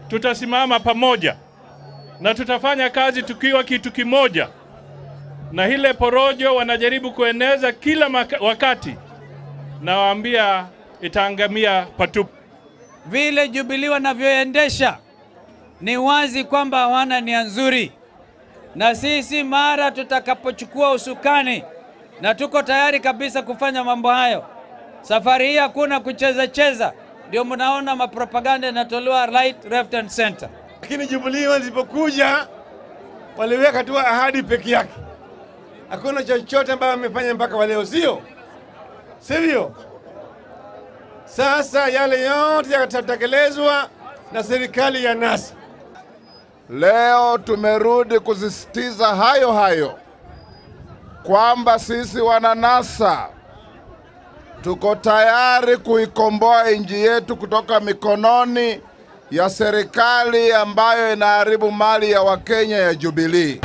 Tutasimama pamoja na tutafanya kazi tukiwa kitu kimoja, na ile porojo wanajaribu kueneza kila wakati, nawaambia itaangamia patupu. Vile Jubilee wanavyoendesha ni wazi kwamba hawana nia nzuri, na sisi mara tutakapochukua usukani, na tuko tayari kabisa kufanya mambo hayo. Safari hii hakuna kucheza cheza. Ndio mnaona mapropaganda yanatolewa right, left and center. Lakini Jubilee walipokuja waliweka tu ahadi peke yake. Hakuna chochote ambacho wamefanya mpaka leo, sio? Sivyo? Sasa yale yote yatatekelezwa na serikali ya NASA. Leo tumerudi kusisitiza hayo hayo kwamba sisi wana NASA tuko tayari kuikomboa nchi yetu kutoka mikononi ya serikali ambayo inaharibu mali ya Wakenya ya Jubilee.